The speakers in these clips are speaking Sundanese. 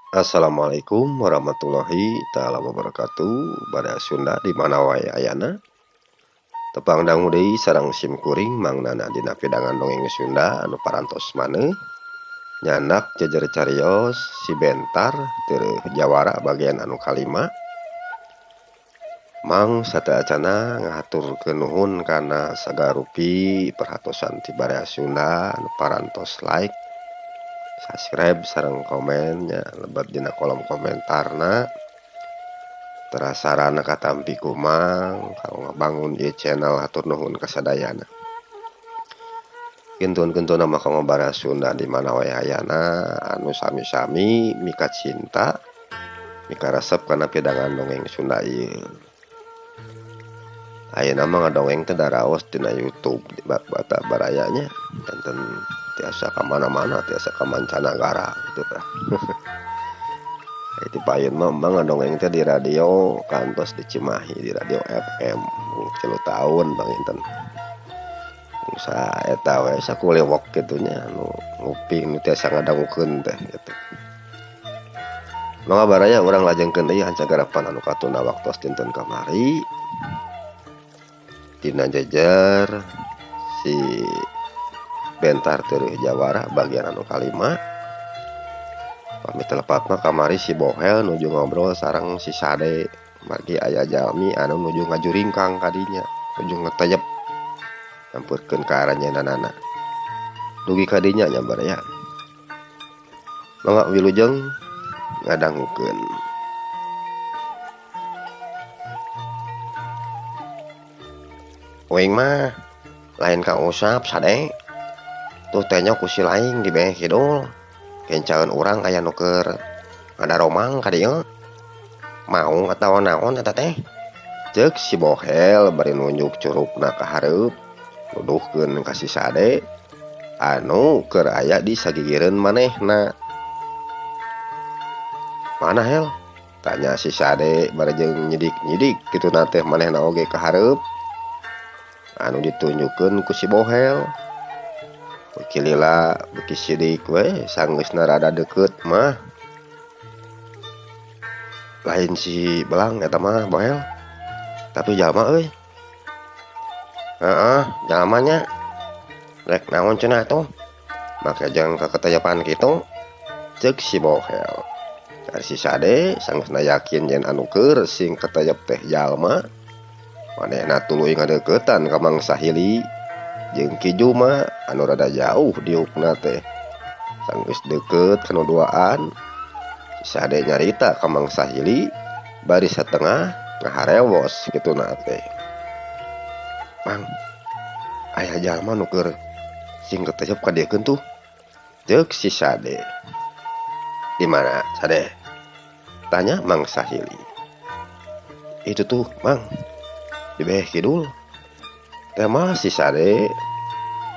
Assalamualaikum warahmatullahi taala wabarakatuh. Baraya Sunda di mana wae ayana. Tepang dangu deui sareng sim kuring Mang Nana dina pidangan dongeng Sunda anu parantos maneuh nyandak jejer carios si Bentar teu jawara bagian anu kalima. Mang sateuacanna ngahaturkeun nuhun kana sagarupi perhatosan ti Baraya Sunda anu parantos like, subscribe sareng komen nya lebet dina kolom komentarna. Teras sarana katampi ku Mang kanggo ngabangun ieu channel hatur nuhun kasadayana. Kintun-kintun mah kanggo Baraya Sunda di mana wae ayana anu sami-sami mika cinta mika resep kana pidangan dongeng Sunda ieu. Ayeuna mah ngadongeng teh daraos tina YouTube di bata baraya nya janten tiasa ka mana-mana tiasa ka mancanagara kitu tah. Ti payun mah emang ngadongeng teh di radio kantos di Cimahi di radio FM 3 tahun panginten. Sa eta we sakulewok kitu nya anu nguping nu tiasa ngadangukeun teh kitu. Mangga baraya urang lajengkeun deui hancagarapan anu katunda waktos dinten kamari. Dina jejer si Bentar teureun jawara bagian anu kalima. Pami telepatna kamari si Bohel nuju ngobrol sareng si Sade margi aya jalmi anu nuju ngajuringkang kadinya nuju ngeteyep nyampurkeun ka aranjeunana. Dugi kadinya nya baraya. Mangga wilujeng ngadangukeun. Uing mah lain ka usap Sade. Tuh teh nya ku si laing di beh kidul. Kencaeun urang aya nu keur ngadaromang ka dieu. Maung atawa naon eta teh? Ceuk si Bohel bari nunjuk curugna ka hareup nuduhkeun ka si Sade anu keur aya di sagigireun manehna. Mana Hel? Tanya si Sade bari jeung nyidik-nyidik kituna teh manehna oge ka hareup. Anu ditunjukkeun ku si Bohel. Beuki lila beuki sidik we sanggeusna rada deukeut mah. Lain si Belang eta mah Bohel. Tapi jalma euy. Heeh, jalma nya. Rek naon cenah tuh? Make jeung kaketeyepan kitu. Ceuk si Bohel. Ari si Sade sanggeusna yakin yen anu keur sing keteyep teh jalma. Manehna tuluy ngadeuketan ka Mang Sahili jeung Ki Juma anu rada jauh diukna teh. Sanggeus deukeut kana duaan, si Sade nyarita ka Mang Sahili bari satengah ngaharewos kituna teh. Mang, aya jalma nu keur sing keteyep ka dieukeun tuh. Ceuk si Sade. Di mana Sade? Tanya Mang Sahili. Itu tuh, Mang. Di beh kidul. Teh mah si Sade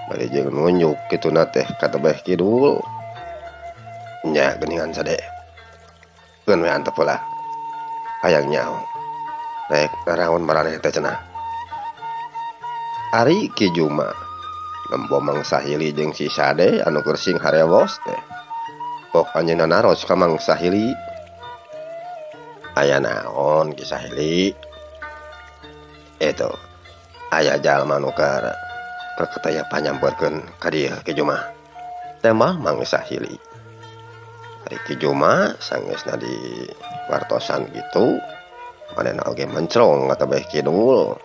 bari jeung nunjuk kituna teh ka tebeh kidul. Nya geuningan Sade. Keun we antep heula. Hayang nyaho. Rek naraon maraneh teh cenah. Ari Ki Juma nempo Mang Sahili jeung si Sade anu keur sing harewos teh. Pok anjeunna naros ka Mang Sahili. Aya naon Ki Sahili? Itu aya jalma nu keur kaketeyepan nyamperkeun ka dieu Ki Juma. Teh mah Mang Sahili. Ari Ki Juma sanggeusna di wartosan kitu manehna oge mencrong ka tebeh kidul.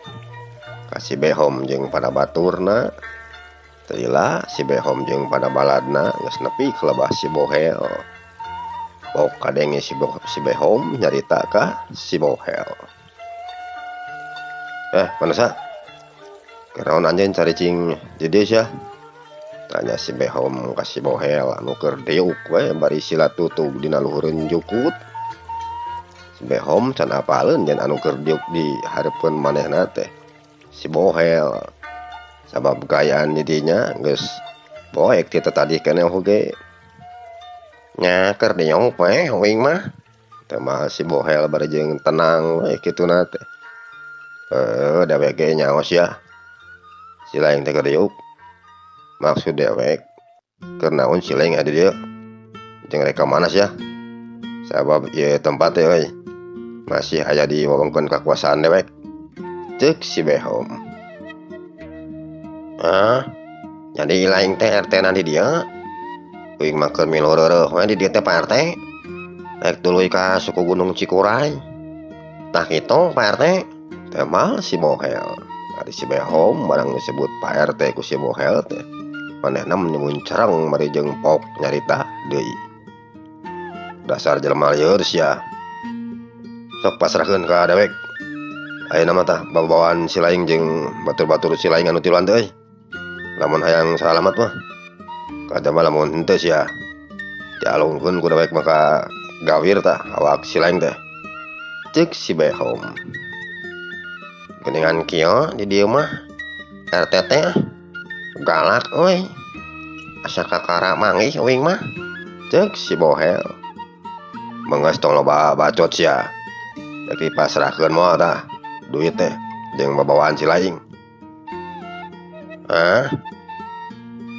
Ka si Behom jeung pada baturna. Teu lila si Behom jeung pada baladna geus nepi ka lebah si Bohel. Pok kadenge si Behom nyarita ka si Bohel. Manasa? Kunaon anjeun caricing di dieu sia? Tanya si Behom ka si Bohel anu keur diuk we bari sila tutug dina luhureun jukut. Si Behom can apaleun yen anu keur diuk di hareupeun manehna teh si Bohel. Sabab kaayaan di dinya geus poek ti tadi keneh oge. Nya keur diuk we uing mah. Teh mah si Bohel bari jeung tenang we kituna teh. Dewek ge nyaos ya. Si laing teh keur diuk. Maksud dewek keur naon si laing aya di dieu? Jeung rek ka mana sia? Sabab ieu tempat teh euy masih aya di wewengkon kakuasaan dewek. Ceuk si Behom. Ah, jadi lain teh RT na di dieu. Uing mah keur milu reureuh we di dieu teh Pak RT. Rek tuluy ka suku Gunung Cikuray. Tah kitu Pak RT. Temal si Bohel. Ari si Behom barang disebut Pak RT ku si Bohel teh. Manehna meni muncereng bari jeung pok nyarita deui. Dasar jelema lieur sia. Sok pasrahkeun ka dewek. Ayeuna mah tah babawaan si laing jeung batur-batur si laing anu tiluan teh euy. Lamun hayang salamat mah. Kada mah lamun henteu sia. Dialungkeun ku dewek maka gawir tah awak si laing teh. Ceuk si Behom. Geuningan kieu di dieu mah RT teh galak euy. Asa kakara manggih uing mah. Ceuk si Bohel. Mengeus tong loba bacot sia. Rek dipasrahkeun moal tah duit teh jeung babawaan si laing. Hah?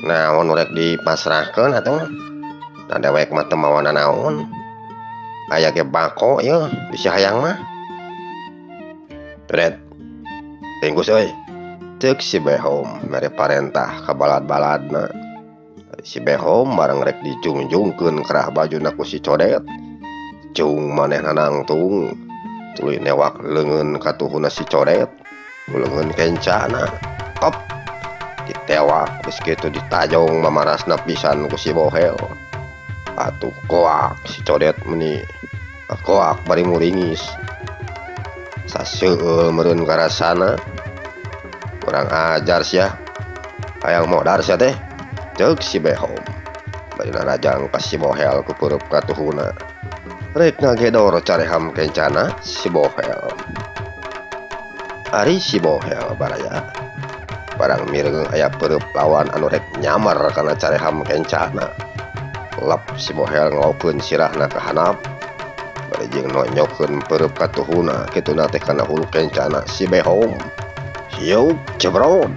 Naon rek dipasrahkeun atuh? Da dewek mah teu mawa nanaon. Aya ge bako ieu bisi hayang mah. Bret. Ringkus euy. Ceuk si Behom mere parentah ka balad-baladna. Si Behom barang rek dijungjungkeun kerah bajuna ku si Codet. Cung manehna nangtung. Tuluy newak leungeun katuhuna si Codet. Leungeun kencana. Top. Ditewak geus kitu ditajong mamarasna pisan ku si Bohel. Atuh koak si Codet meni koak bari muringis. Saseueul meureun karasana. Kurang ajar sia. Hayang modar sia teh. Ceuk si Behom. Bari narajang ka si Bohel ku peureub katuhuna. Rek ngagedor careham kencana si Bohel. Ari si Bohel baraya. Barang mireung aya peureub lawan anu rek nyamar kana careham kencana. Lep si Bohel ngaukeun sirahna ka handap. Bari jeung nonyokeun peureub katuhuna kituna teh kana hulu kencana si Behom. Siup jebrot.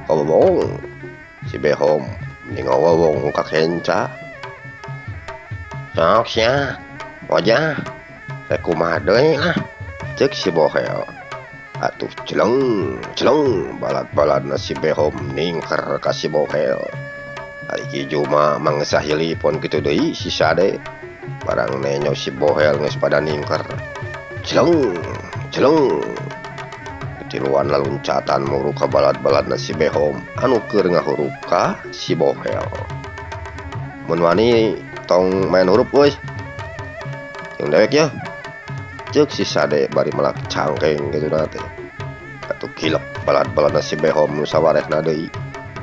Kobong si Behom meni ngawowong ka kenca. Sok sia. Wajah rek kumaha deui lah. Ceuk si Bohel. Atuh celeng celeng balad-baladna si Behom ningker ka si Bohel. Ari Ki Juma mangsa hilipon kitu deui si Sade. Barang nenyo si Bohel geus pada ningker. Celeng celeng. Tiluan laluncatan muru ka balad-baladna si Behom anu keur ngahurup ka si Bohel. Mun wani tong main hurup euy. Jeung dewek ya. Ceuk si Sade bari melak cangkeng kitu na teh. Atuh kilep balad-baladna si Behom nu sawarehna deui.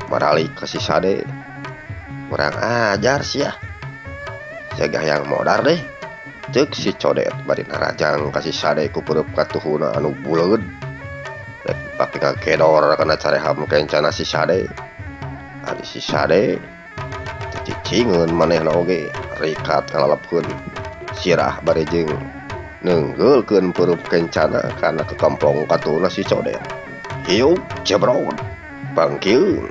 Maralik ka si Sade. Kurang ajar sia. Jaga hayang modar deh. Ceuk si Codet bari narajang ka si Sade ku peureub katuhuna anu buleud. Rek dipake ngagedor kana careham kencana si Sade. Ari si Sade teu cicingeun manehna oge rikat ngalalepkeun sirah bari jeung neunggeulkeun peureub kencana kana kekamplong katuhuna si Codet. Hiup jebrot bangkieung.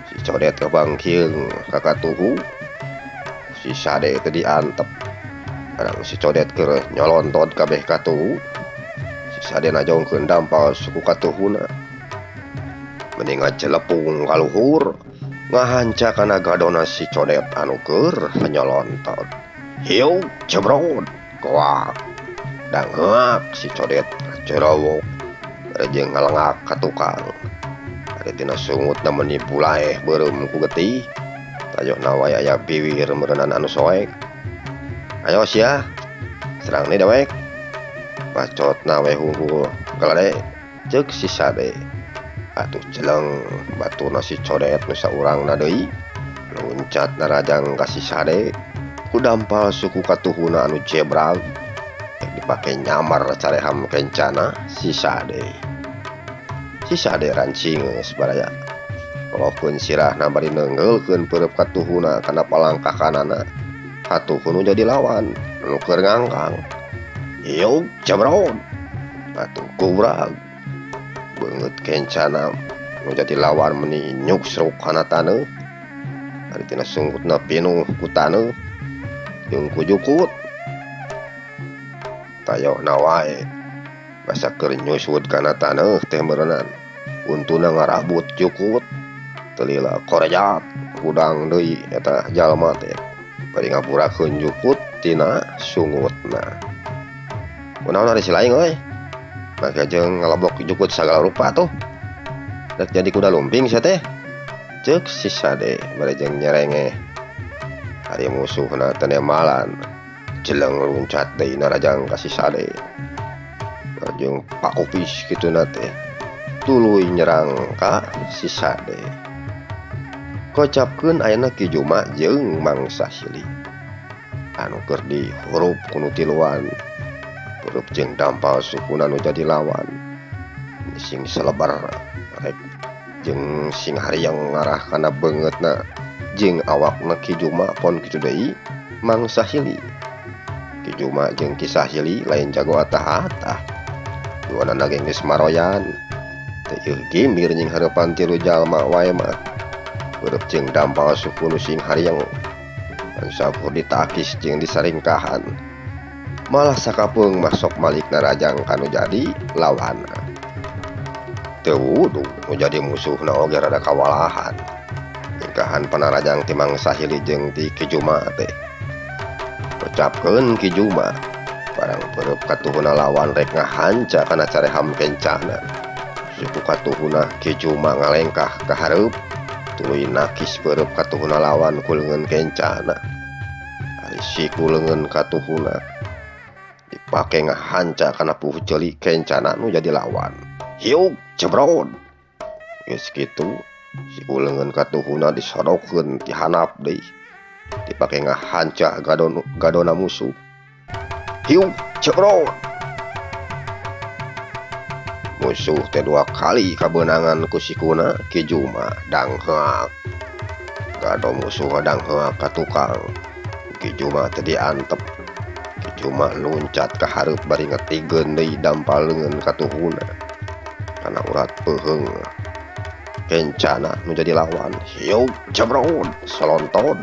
Si Codet kabangkieung ka katuhu. Si Sade teh diantep. Barang si Codet keur nyolontot kabeh katuhu. Si Sade najongkeun dampal suku katuhuna. Meni ngajelepung ka luhur ngahanca kana gadona si Codet anu keur nyolontot. Hiup jebrot koak. Dangheak si Codet ngacerowok bari jeung ngalengak ka tukang. Ari tina sungutna meni bulaeh beureum ku getih. Tayohna wae aya biwir meureunana anu soek. Ayo sia, serang nih dewek. Bacotna we hungkul galade. Ceuk si Sade. Atuh celeng batuna si Codet nu saurangna deui. Luncat narajang ka si Sade. Ku dampal suku katuhuna anu jebrag. Rek dipake nyamar careham kencana si Sade. Si Sade rancingeus baraya. Kolokeun sirahna bari neunggeulkeun peureub katuhuna kana palangkakanana. Katuhu nu jadi lawan nu keur ngangkang. Hiup jebrot. Atuh kubrag. Beungeut kencana nu jadi lawan meni nyuksruk kana taneuh. Ari tina sungkutna pinuh ku taneuh jeung ku jukut. Tayohna wae basa keur nyusud kana taneuh teh meureunan. Untuna ngarabut jukut teu lila korejat hudang deui eta jalma teh bari ngapurakeun jukut tina sungutna. Kunaon ari si laing euy? Make jeung ngalebok jukut sagala rupa tuh. Rek jadi kuda lumping sia teh. Ceuk si Sade bari jeung nyerengeh. Ari musuhna teu nemalan. Jeleng luncat deui narajang ka si Sade. Bari jeung pakupis kituna teh. Tuluy nyerang ka si Sade. Kocapkeun ayeuna Ki Juma jeung Mangsa Sili. Anu keur dihurup ku nu tiluan. Peureub jeung dampal sukuna nu jadi lawan. Sing selebar rek jeung sing hariang ngarah kana beungeutna jeung awakna Ki Juma pon kitu deui Mangsa Hili. Ki Juma jeung Ki Sahili lain jago atah-atah. Duanana ge geus maroyan. Teu ieu gimir nying hareupan tilu jalma wae mah. Peureub jeung dampal suku nu sing hariang. Sampur ditakis jeung disaringkahan. Malah sakapeung mah sok malik narajang kanu jadi lawanna. Teu wudu nu jadi musuhna oge rada kawalahan. Ningkahan panarajang ti Mangsa Hili jeung ti Ki Juma teh. Kocapkeun Ki Juma barang peureub katuhuna lawan rek ngahanca kana careham kencana. Suku katuhuna Ki Juma ngalengkah ka hareup tuluy nakis peureub katuhuna lawan ku leungeun kencana. Ari siku leungeun katuhuna dipake ngahanca kana puh ceuli kencana nu jadi lawan. Hiuk jebrod. Geus kitu siku leungeun katuhuna disodokeun ti handap deui. Dipake ngahanca gadona musuh. Hiuk jebrod. Musuh teh dua kali kabeunangan ku sikuna Ki Juma dangheak. Gado musuh dangheak ka tukang. Ki Juma teh diantep. Ki Juma luncat ka hareup bari ngetigeun deui dampal leungeun katuhuna. Kana urat peuheung. Kencana nu jadi lawan. Hiuk jebrod salonton.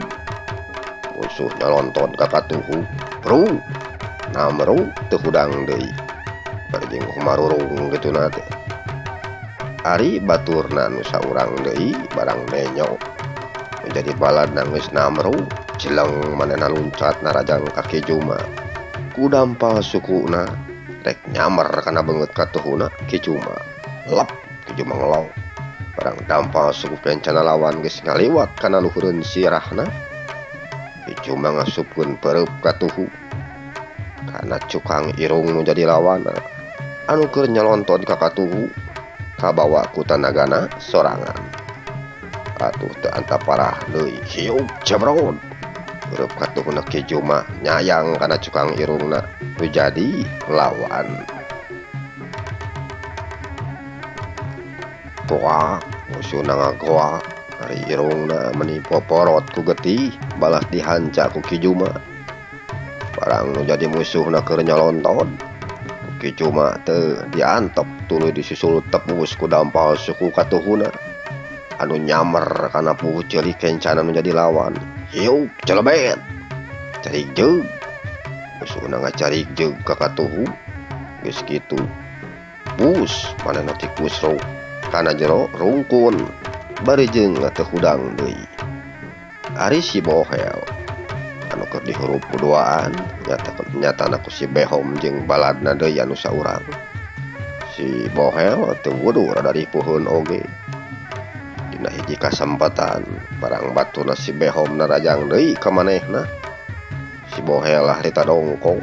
Musuh nyalonton ka katuhu. Bru namru teu hudang deui. Bari jeung kumarurung kituna teh. Ari baturna nu saurang deui barang nenyo. Nu jadi baladna geus namru, jeleng manehna luncat narajang ka Ki Juma. Ku dampal sukuna rek nyamer kana beungeut katuhuna Ki Juma. Lep Ki Juma ngelong. Barang dampal suku kencana lawan geus ngaliwat kana luhureun sirahna. Ki Juma ngasupkeun peureub katuhu. Kana cukang irung nu jadi lawanna. Anu keur nyalonton ka katuhu kabawa ku tanagana sorangan. Atuh teu antaparah deui hiuk jebrod. Peureub katuhuna Ki Juma nyayang kana cukang irungna nu jadi lawan. Goak musuhna ngagoak ari irungna meuni poporot ku getih balas dihanca ku Ki Juma. Barang nu jadi musuhna keur nyalonton Ki Juma teu diantep tuluy disusul tepus ku dampal suku katuhuna anu nyamer kana puh ceuli kencana nu jadi lawan. Hiuk celebet carik jeug. Musuhna ngacarik jeug ka katuhu. Geus kitu bus manehna tikus ro kana jero rungkun bari jeung teu hudang deui. Ari si Bohel anu keur dihurup ku duaan nyatana ku si Behom jeung baladna deui anu saurang. Si Bohel teu wudu rada ripuheun oge. Dina hiji kasempatan barang batuna si Behom narajang deui ka manehna. Si Bohel harita dongkok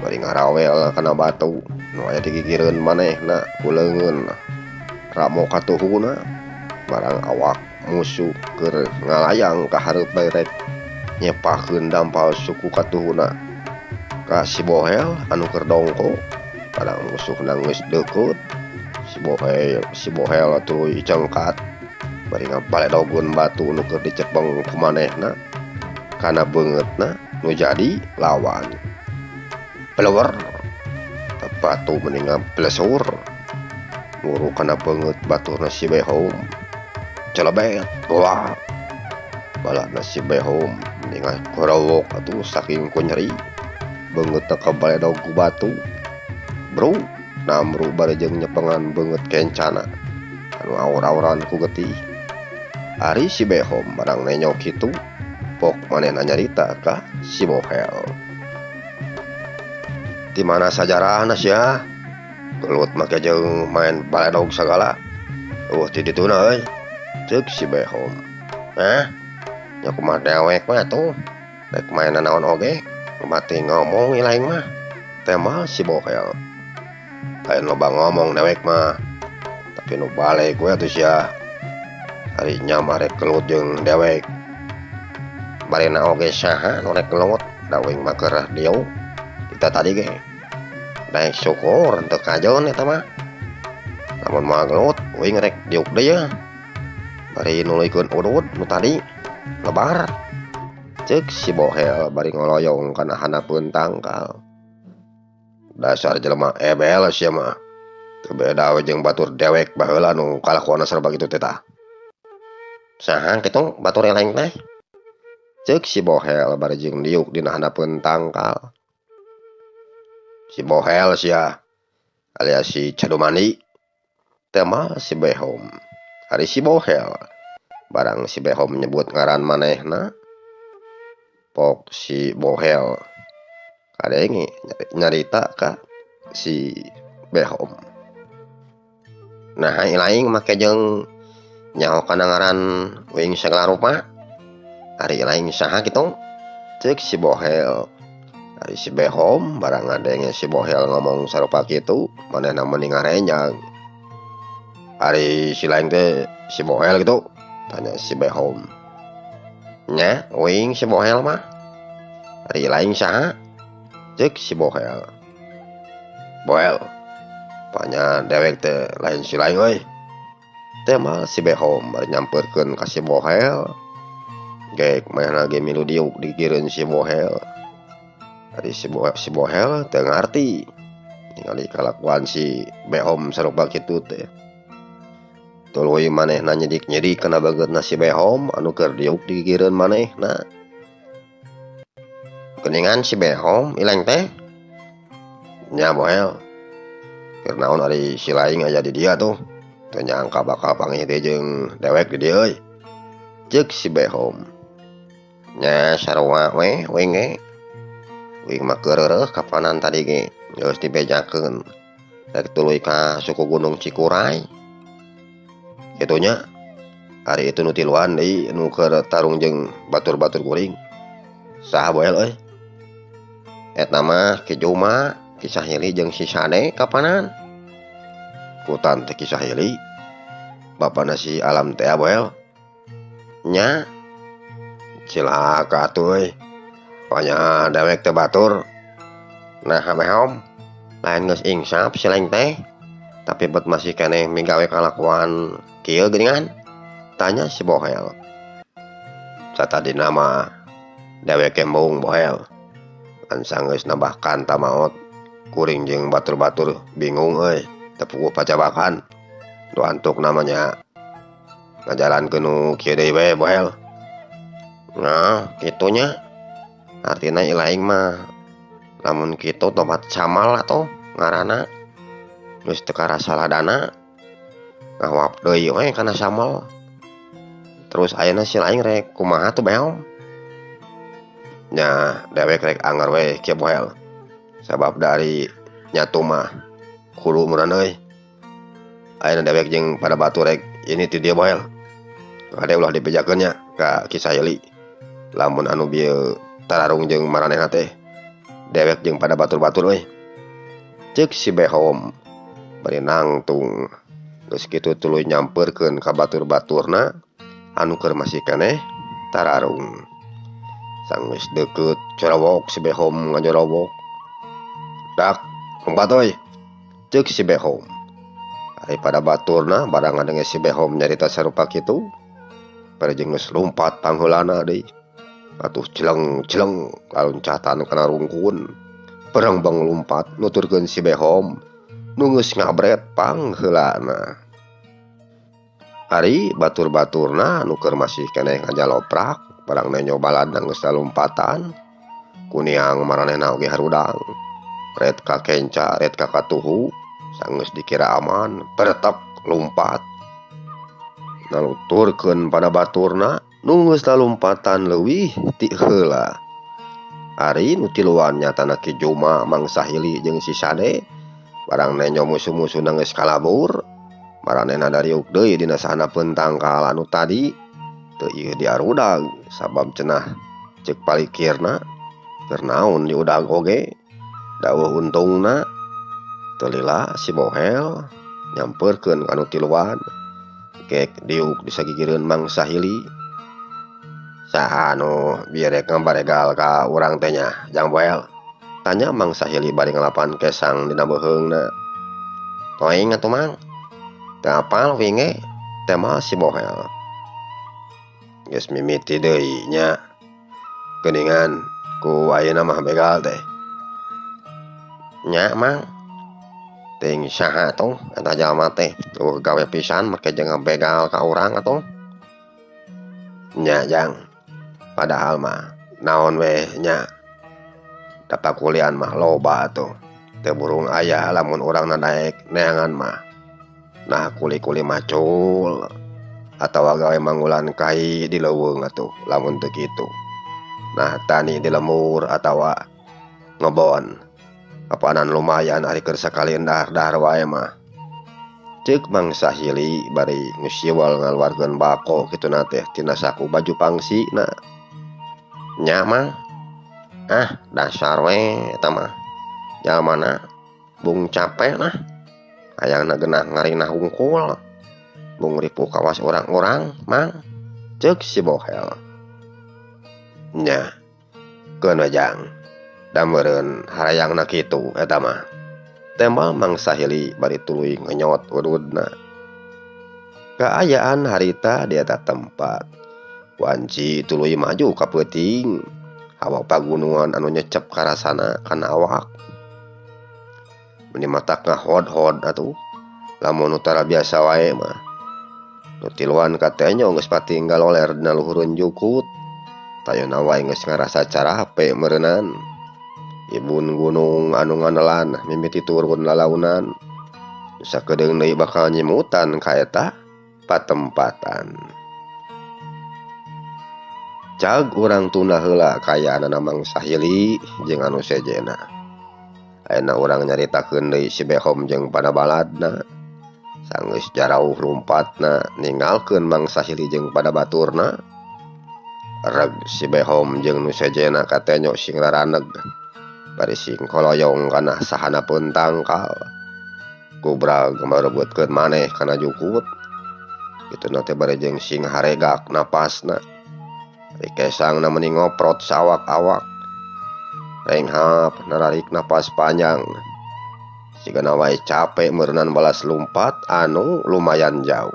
bari ngarawel kana batu nu aya digigireun manehna ku leungeun ramo katuhuna. Barang awak musuh keur ngalayang ka hareup bae rek nyepakeun dampal suku katuhuna ka si Bohel anu keur dongkok. Barang musuhna geus deukeut si Bohel tuluy cengkat bari ngabaledogeun batu nu keur dicepeng ku manehna kana beungeutna nu jadi lawan. Plewer batu mending ngablesur muru kana beungeut baturna si Behom. Celebet goak baladna si Behom mending ngorowok atuh saking ku nyeri. Beungeutna kabaledog ku batu. Bro, namru bari jeung nyepengan beungeut kencana anu aur-auran ku getih. Ari si Behom barang nenyo kitu, pok manehna nyarita ka si Bohel. Di mana sajarahna sia? Gelut make jeung main baledog sagala. Eueuh ti dituna euy. Ceuk si Behom. Hah? Nya kumaha dewek mah atuh. Rek main naon oge, mati ngomong ilaing mah. Tema si Bohel. Lain loba ngomong dewek mah. Tapi nu balik we atuh sia. Ari nya mah rek gelut jeung dewek. Barena oge saha nu rek gelut, da uing mah keur diuk. Kita tadi ge. Daek syukur teu kajeun eta mah. Lamun moal gelut, uing rek diuk deui yeuh. Bari nuluykeun udud nu tadi lebar. Ceuk si Bohel bari ngoloyong kana handapeun tangkal. Dasar jelema ebel sia mah. Teu beda we jeung batur dewek baheula nu kalakuanna serba kitu teh tah. Saha kitu batur eleng teh? Ceuk si Bohel bari jeung diuk dina handapeun tangkal. Si Bohel sia alias si Cadumandi. Tema si Behom. Ari si Bohel barang si Behom nyebut ngaran manehna, pok si Bohel kadenge nyarita ka si Behom. Nah ilaing make jeung nyaho kana ngaran uing sagala rupa. Ari ilaing saha kitu? Ceuk si Bohel. Ari si Behom barang ngadenge si Bohel ngomong sarupa kitu, manehna meni ngarenjang. Ari si laing teh si Bohel gitu? Tanya si Behom. Nya, uing si Bohel mah. Ari laing saha? Ceuk si Bohel. Bohel, panya dewek teh lain si laing euy. Tema si Behom bari nyamperkeun ka si Bohel. Gek manehna ge milu diuk digigireun si Bohel. Ari si Bohel teu ngarti ningali kalakuan si Behom sarupa kitu teh. Tuluy manehna nyedik-nyedik kana beungeutna si Behom anu keur diuk digigireun manehna. Geuningan si Behom ileng teh? Nya Bohel. Keur naon ari si laing aya di dieu tuh? Teu nyangka bakal panggih teh jeung dewek di dieu euy. Ceuk si Behom. Nya sarua we uing ge. Uing mah keureureut kapanan tadi ge geus dibejakeun. Rek tuluy ka suku Gunung Cikuray. Kitu nya. Ari itu nu tiluan deui nu keur tarung jeung batur-batur kuring. Saha Bohel euy? Eta mah Ki Juma, Ki Sahili jeung si Sade kapanan. Kutan teh Ki Sahili. Bapana si Alam teh Bohel. Nya. Cilaka atuh euy. Panya dewek teh batur. Nah Behom, lain geus insaf si laing teh. Tapi bet masih keneh migawe kalakuan kieu geuningan? Tanya si Bohel. Satadina mah dewek ge embung Bohel. Ngan sanggeus nambahkan tamaot kuring jeung batur-batur bingung euy, teu puguh pacabakan. Nu antuk namanya ngajalankeun nu kieu deui we Bohel. Nah, kitu nya. Artina ilaing mah lamun kitu tobat camal atuh ngaranna. Geus teu karasa ladana ngawap deui we kana samel. Terus ayeuna si laing rek kumaha tuh Behom? Nya dewek rek anger we kieu Bohel. Sabab dari nyatu mah kudu meureun euy. Ayeuna dewek jeung pada batur rek ini ti dieu Bohel. Kade ulah dibejakeun nya ka Ki Sahili. Lamun anu bieu tararung jeung maranehna teh dewek jeung pada batur-batur euy. Ceuk si Behom bari nangtung. Geus kitu tuluy nyamperkeun ka batur-baturna anu keur masih keneh tararung. Sanggeus deukeut corowok si Behom ngajorowok. Dak, lompat euy. Ceuk si Behom. Ari pada baturna barang ngadenge si Behom nyarita sarupa kitu, bari jeung geus lumpat pangheulana deui. Atuh celeng-celeng laluncatan kana rungkun. Perengbeng lumpat nuturkeun si Behom nu geus ngabret pangheulana. Ari batur-baturna nu keur masih keneh ngajaloprak barang nenyo baladna geus lalumpatan. Kuniang maranehna oge harudang. Ret ka kenca, ret ka katuhu, sanggeus dikira aman, pertek lumpat. Naluturkeun pada baturna, nu geus lalumpatan leuwih ti heula. Ari nu tiluan nyatana Ki Juma, Mang Sahili jeung si Sade, barang nenjo musuh-musuhna geus kalabur, maranehna dariuk deui dina sahanapeun tangkal anu tadi. Teu ieu diarudag sabab cenah ceuk palikirna keur naon diudag oge daweuh untungna. Teu lila si Bohel nyampeurkeun ka nu tiluan, gek diuk disagigireun Mang Sahili. Saha anu bieu rek ngabaregal ka urang teh nya, Jang Bohel? Tanya Mang Sahili bari ngalapan kesang dina beuheungna. Toing atuh Mang, teu apal uing ge, temal si Bohel. Geus mimiti deui nya, geuningan ku ayeuna mah begal teh. Nya Mang, teuing saha atuh eta jalma teh, eueuh gawe pisan make jeung ngabegal ka urang atuh. Nya Jang, padahal mah naon we nya, da pakulian mah loba atuh. Teu burung aya lamun urang nadaek neangan mah. Nah kuli-kuli macul atawa gawe manggulan kai di leuweung atuh lamun teu kitu. Nah tani di lembur atawa ngebon. Apanan lumayan ari keur sakali dahar-dahar wae mah. Ceuk Mang Sahili bari ngusiwal ngaluarkeun bako kituna teh tina saku baju pangsina. Nya Mang, ah dasar we eta mah. Jalmana bung capek lah, hayangna genah ngarinah hungkul. Bung ripuh kawas urang-urang Mang, ceuk si Bohel. Nya, keun we Jang, da meureun harayangna kitu eta mah. Tembal Mang Sahili bari tuluy ngenyot ududna. Kaayaan harita di eta tempat. Wanci tuluy maju ka peuting. Hawa pagunungan anu nyecep karasana kana awak. Meni matak ngahod-hod atuh. Lamun nu tara biasa wae mah. Nu tiluan katenyo geus patinggal oler dina luhureun jukut. Tayona wae geus ngarasa carape meureunnan. Ibun gunung anu nganelan mimiti turun lalaunan. Nu sakedeung deui bakal nyimutan ka eta patempatan. Cag urang tunda heula kayaanana Mang Sahili jeung anu sejena. Ayeuna urang nyaritakeun deui si Behom jeung pada baladna. Sanggeus jarauh lumpatna ninggalkeun Mang Sahili jeung pada baturna. Reg si Behom jeung nu sejena katenyo sing raraneg. Bari sing koloyong kana sahanapeun tangkal. Gubrag marebutkeun maneh kana jukut. Kituna teh bari jeung sing haregak napasna. Ari kesangna meuni ngoprot sawak-awak. Renghap nararik napas panjang. Sigana wae capek meureunan balas lumpat anu lumayan jauh.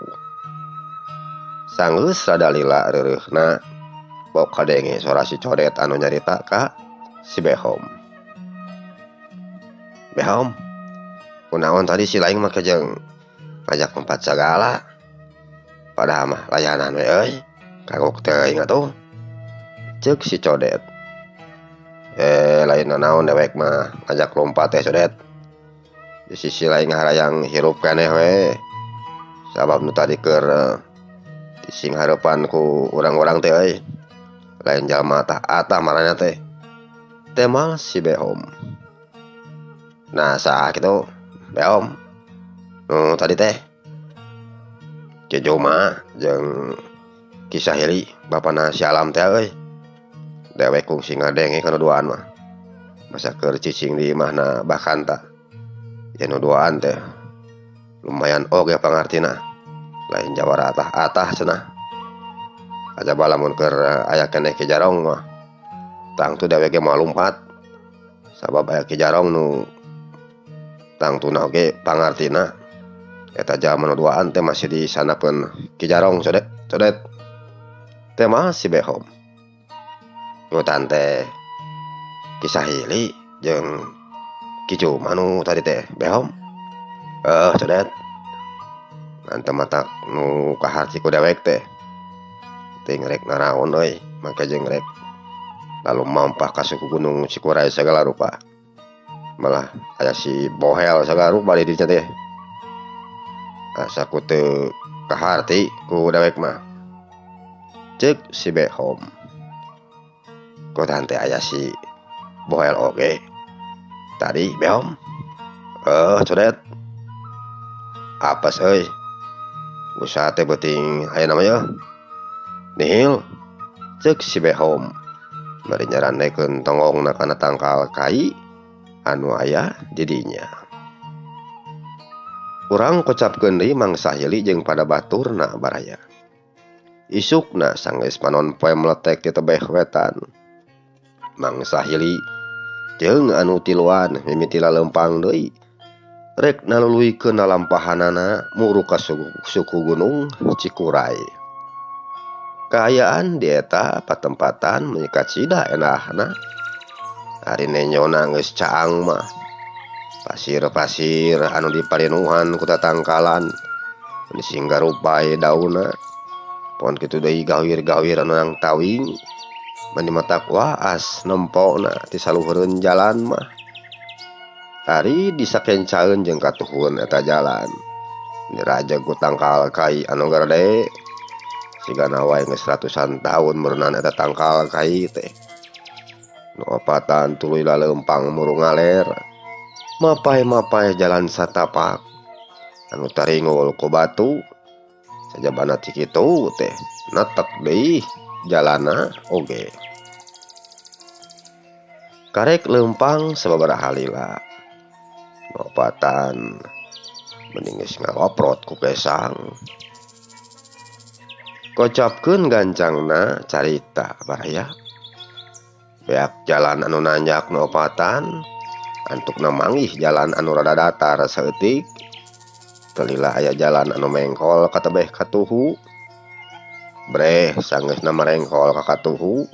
Sanggeus rada lila reureuhna, bok kadenge sora si Codet anu nyarita ka si Behom. Behom, kunaon tadi si laing mah jeung ngajak lompat sagala. Padahal mah layanan we euy, kagok teuing atuh. Ceuk si Codet. Lain nanaon dewek mah ngajak lompat teh Codet. Di sisi lain harayang hirup keneh we. Sabab nu tadi keur sing hareupan ku urang-urang teh euy. Lain jalma tah atah marana teh. Temal si Behom. Nah saha kitu Behom? Nu tadi teh Ki Juma jeung Ki Sahili bapana si Alam teh euy. Dewek kungsi ngadenge kana duaan mah. Masa keur cicing di imahna bahkan ta. Ya nu duaan teh lumayan oge pangartina. Lain jawara atah-atah cenah. Ajaba lamun keur aya keneh Ki Jarong mah. Tangtu dewek ge moal lumpat. Sabab aya Ki Jarong nu tangtuna oge pangartina. Eta jalma nu duaan teh masih disanapeun Ki Jarong codet codet. Teh mah si Behom. Ngutan teh Ki Sahili jeung Ki Juma nu tadi teh Behom. Codet. Mantep matak nu kaharti ku dewek teh. Teuing rek naraon euy, make jeung rek Lalu mampah ka suku gunung Cikuray segala rupa. Malah aya si Bohel segala rupa di dinya teh. Asa ku teu kaharti ku dewek mah. Ceuk si Behom. Kotan teh aya si Bohel oge. Tadi Behom. Codet. Apes euy. Usaha teh beuting aya namanya. Nihil. Ceuk si Behom. Bari nyarandekeun tonggongna kana tangkal kai anu aya di dinya. Urang kocapkeun deui Mang Sahili jeung pada baturna baraya. Isukna sanggeus panon poe meletek di tebeh wetan. Mang Sahili jeung anu tiluan mimiti lalempang deui. Rek naluluikeun lalampahanana muru ka suku gunung Cikuray. Kaayaan di eta patempatan meni kacida enahna. Ari nenyona geus caang mah. Pasir-pasir anu diparinuhan ku tatangkalan meni singgarupai daunna. Pon kitu deui gawir-gawir anu nang tawing meni matak waas nempona ti saluhureun jalan mah. Ari disakencaeun jeung katuhun eta jalan. Dirajeg ku tangkal kai anu garede. Sigana wae geus ratusan tahun meureunan eta tangkal kai teh. Nu opatan tuluy laleumpang muru ngaler. Mapay-mapay jalan satapak anu taringul ku batu. Sajabana ti kitu teh netek deui jalana oge. Karek leumpang sababaraha lila. Nu opatan mending geus ngaloprot ku kesang. Kocapkeun gancangna carita baraya. Beak jalan anu nanjak nu opatan, antukna manggih jalan anu rada datar saeutik. Telila aya jalan anu mengkol ka tebeh katuhu. Breh sanggeusna marengkol ka katuhu.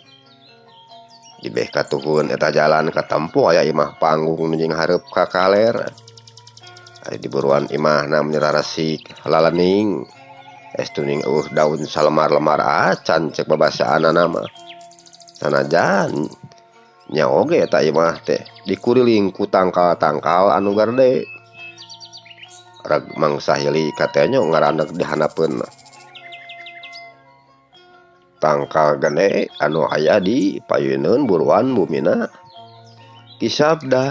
Di beh katuhun eta jalan katempo aya imah panggung nu jeung hareup ka kaler. Ari di buruan imahna meni raresik lalening. Es tuning eueuh daun salemar-lemar acan cek babasaanana mah. Sanajan nya oge eta imah teh dikuriling ku tangkal-tangkal anu garede. Reg Mang Sahili katenyo ngaraneg di handapeun. Tangkal gede anu aya di payuneun buruan bumina. Ki Sabda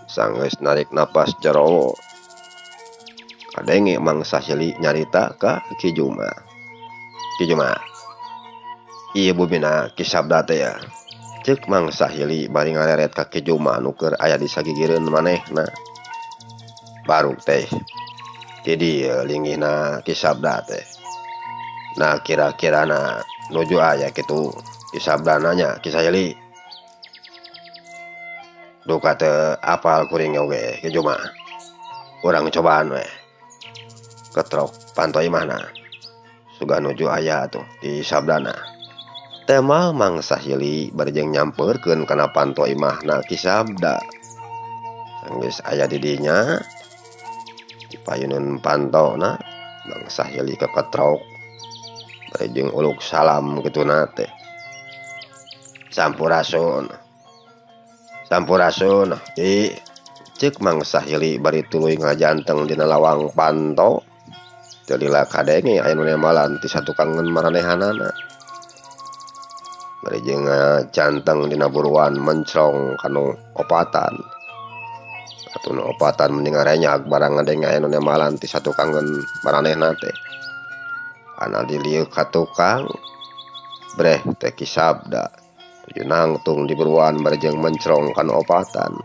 sanggeus narik napas jero. Kadenge Mang Sahili nyarita ka Ki Juma. Ki Juma, ieu bumina Ki Sabda teh ya. Ceuk Mang Sahili bari ngareret ka Ki Juma anu keur aya di sagigireun manehna. Baruk teh. Jadi linggihna Ki Sabda teh. Nah kira-kirana nuju aya kitu Ki Sabda nanya Ki Sahili. Duka teu apal kuring oge Ki Juma. Urang cobaan we. Ketrok panto imahna. Suga nuju aya atuh Ki Sabdana. Temal Mang Sahili bari jeung nyampeurkeun kana panto imahna Ki Sabda. Sanggeus aya di dinya dipayuneun pantona Mang Sahili keketrok bari jeung uluk salam kituna teh. Sampurasun. Sampurasun Ki. Ceuk Mang Sahili bari tuluy ngajanteng dina lawang panto. Teu lila kadenge aya nu nemalan ti satukangeun maranehanana. Bari jeung ngajanteng dina buruan mencrong kanu opatan. Atuh nu opatan mending ngarenyag barang ngadenge aya nu nemalan ti satukangeun maranehna teh. Ana dilieu ka tukang breh teh Ki Sabda. Tuju nangtung di buruan bari jeung mencrong kanu opatan.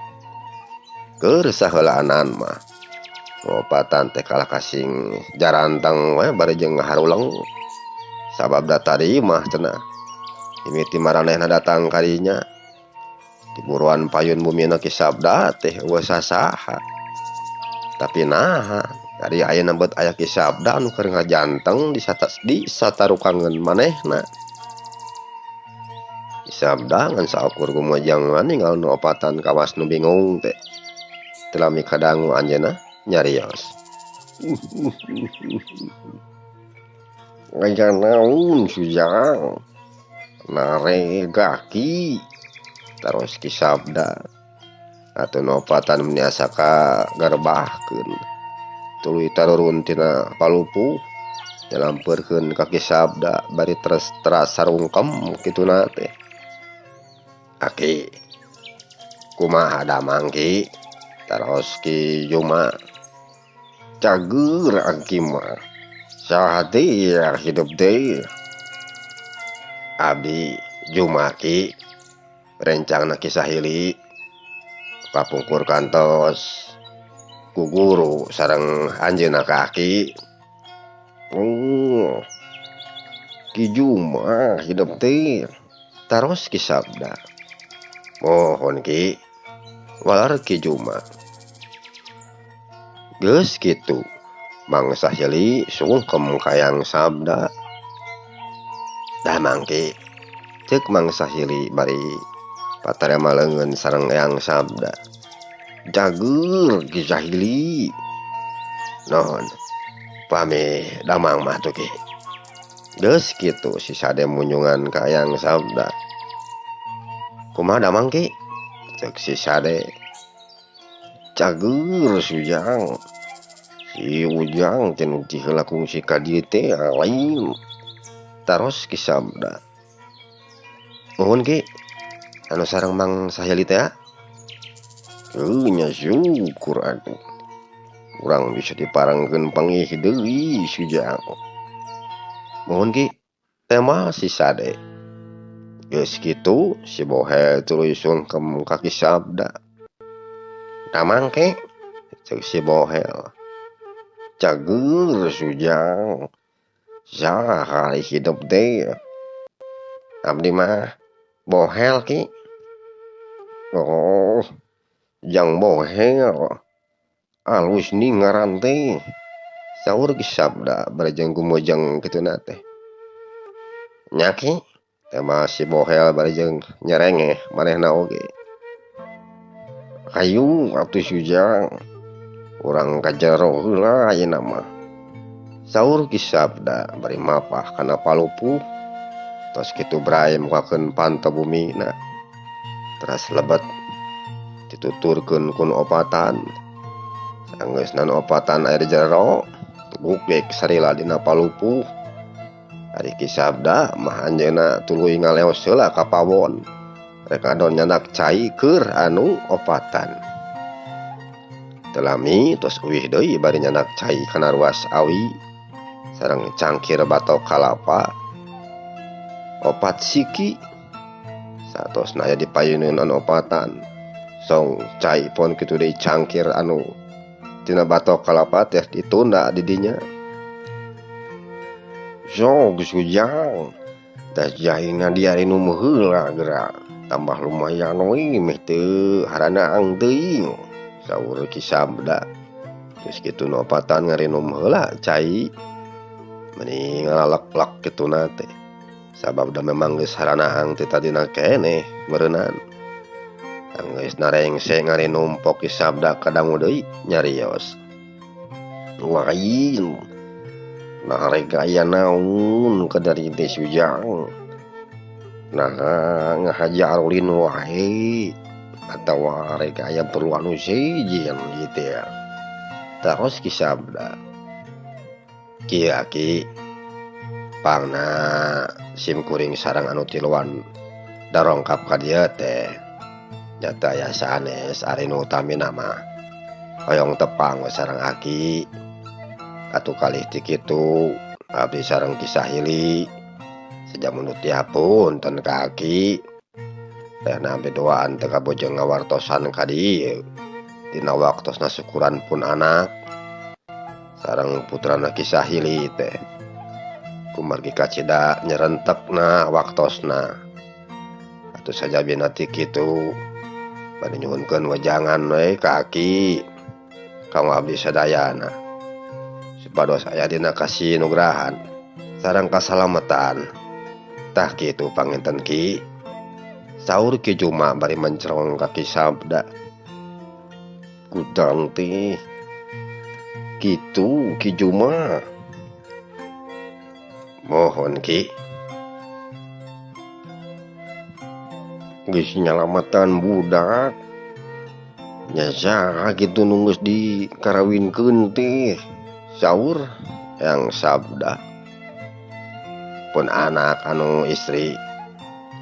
Keur saheulaanan mah opatan teh kalah kasing jaranteng we bari jeung ngaharuleng. Sabab da tadi mah cenah mimiti maranehna datang ka dinya. Di buruan payun bumina Ki Sabda teh eueuh sasaha. Tapi naha ari ayeuna beut aya Ki Sabda anu keur ngajanteng di satarukangeun manehna. Ki Sabda ngan saukur gumejang ninggal nu opatan kawas nu bingung teh. Teu lami kadangu anjeunna nyarios. Aya naon Sujang? Narega Ki taros Ki Sabda atuh nu opatan meni asa kagerbahkeun tuluy tarurun tina palupuh nyalampeurkeun ka Ki Sabda bari teras sarungkem kituna teh. Aki kumaha damang Ki taros Ki Juma. Cager aki mah saha teh hidup teh. Abdi Juma Ki rencangna Ki Sahili kapungkur kantos ku guru sareng anjeunna ka aki. Oh, Ki Juma hidup teh taros Ki Sabda. Mohon Ki walar Ki Juma. Geus kitu Mang Sahili sungkem ka Yang Sabda. Dah mangki ceuk Mang Sahili bari patarema leungeun sareng Eyang Sabda. Jager Ki Sahili. Naon pami damang mah tuh Ki. Geus kitu si Sade munyungan ka Eyang Sabda. Kumaha damang Ki? Ceuk si Sade. Cager si Ujang. Si Ujang teh nu diheula kungsi ka dieu teh lain. Taros Ki Sabda. Nuhun Ki. Anu sareng Mang Sahili teh. Nya syukur atuh. Urang bisa diparangkeun pangih deui si Ujang. Nuhun Ki. Tema si Sade. Geus kitu si Bohel tuluy sungkem ka Ki Sabda. Damang Ki ceuk si Bohel. Cager si Ujang. Saha hidup teh. Abdi mah Bohel Ki. Oh, Jang Bohel. Alus nih ngaran teh. Saur Ki Sabda bari jeung gumujeng kituna teh. Nya Ki, tema si Bohel bari jeung nyerengeh manehna oge. Hayu atuh si Ujang. Urang ka jero heula ayeuna mah. Saur Ki Sabda bari mapah kana palupuh. Tos kitu bray mukakeun panto bumina. Teras lebet dituturkeun ku nu opatan. Sanggeusna nu opatan aya di jero, gugek sarila dina palupuh. Ari Ki Sabda mah anjeunna tuluy ngaleos heula ka pawon. Rek ngadon nyandak cai keur anu opatan. Teu lami tos uih deui bari nyandak cai kana ruas awi sareng cangkir batok kalapa opat siki. Satosna aya di payuneun anu opatan. Song cai pon kitu deui cangkir anu tina batok kalapa teh ditunda di dinya. Sok geus Ujang. Tah jahina diarinum heula geura. Tambah lumayan we meh teu haranaang teuing. Saur Ki Sabda. Geus kitu nu opatan ngarinum heula cai. Meni ngalalek-lek kituna teh. Sabab da memang geus haranaang teh tadina keneh meureunnan. Geus narengse ngarinum pok Ki Sabda kadangu deui nyarios. Lain. Nah rek aya naon ka dari teh si Ujang. Nah ngahaja arulin wae atawa rek aya perlu anu sejen gitu ya. Taros Ki Sabda. Kieu Aki pangna sim kuring sareng anu tiluan darongkap ka dieu teh. Nyata aya sanes ari nu utamina mah hoyong tepang we sareng Aki. Atuh kalih ti kitu abdi sareng Ki Sahili sejak menurut dihapunten ka Aki. Teh nampi doaan teh kabojeng ngawartosan ka dieu dina waktosna syukuran pun anak sareng putrana Ki Sahili teh. Kumargi kacida nyerentekna waktosna. Atuh sajabina ti kitu bade nyuhunkeun wejangan we ka Aki kanggo abdi sadayana. Supados aya dina kasinugrahan sareng kasalametan. Tah kitu panginten Ki. Saur Ki Juma bari mencerong ka Ki Sabda. Kudang teh kitu Ki Juma. Mohon Ki. Geus nyalamatan budak. Nya saha kitu nu geus dikarawinkeun teh? Saur Eyang Sabda. Pun anak anu istri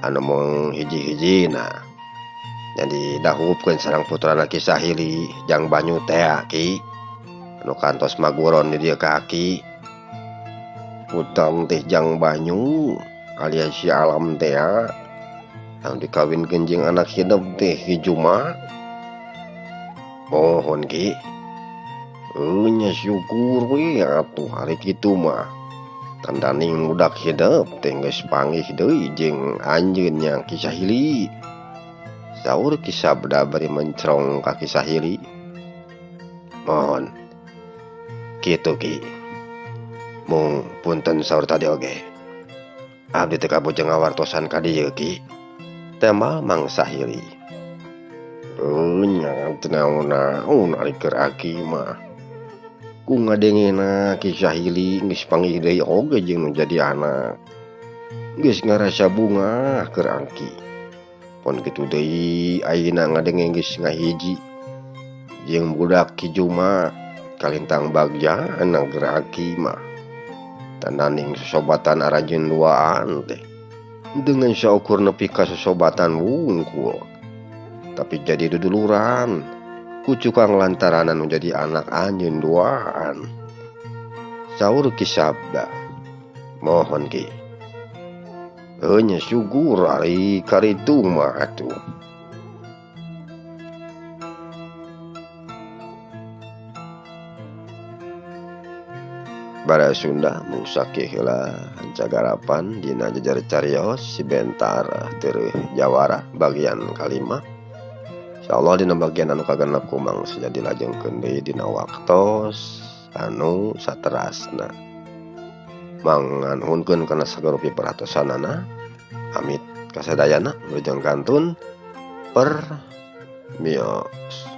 anu mung hiji-hijina. Nya didahupkeun sareng putrana Ki Sahili Jang Banyu teh Ki. Anu kantos maguron di dieu ka Aki. Utang teh Jang Banyu alias si Alam teh anu dikawinkeun jeung anak hidup teh Ki Juma. Mohon Ki. Nya syukur we atuh hari kitu mah. Tandaning budak hidup teh geus panggih deui jeung anjeun nya Ki Sahili. Saur Ki Sabda bari mencrong ka Ki Sahili. Mohon. Kitu Ki. Mung punten saur tadi oge. Abdi teh kabujeng ngawartosan ka dieu Ki. Temal Mang Sahili. Nya teu naon-naon ari keur aki mah. Ku ngadengena Ki Sahili geus panggih deui oge jeung nu jadi anak. Geus ngarasa bungah keur aki. Pon kitu deui ayeuna ngadenge geus ngahiji jeung budak Ki Juma kalintang bagja anak keur aki mah. Tandaning sosobatan aranjeun duaan teh dengan saukur nepi ka sosobatan wungkul. Tapi jadi duduluran ku cukang lantaran anu jadi anak anjeun duaan. Saur Ki Sabda. Mohon Ki. Nya syukur ari karitu mah atuh. Bara Sunda mung sakih heula hancagarapan dina jejer carios si bentar teureun jawara bagian kalima. Insyaallah dina bagian anu kagenep kumang saja dilajengkeun deui dina waktos anu saterasna. Manganhunkeun kana sagarupi perhatosanana. Amit kasadayana wilujeng kantun per mios.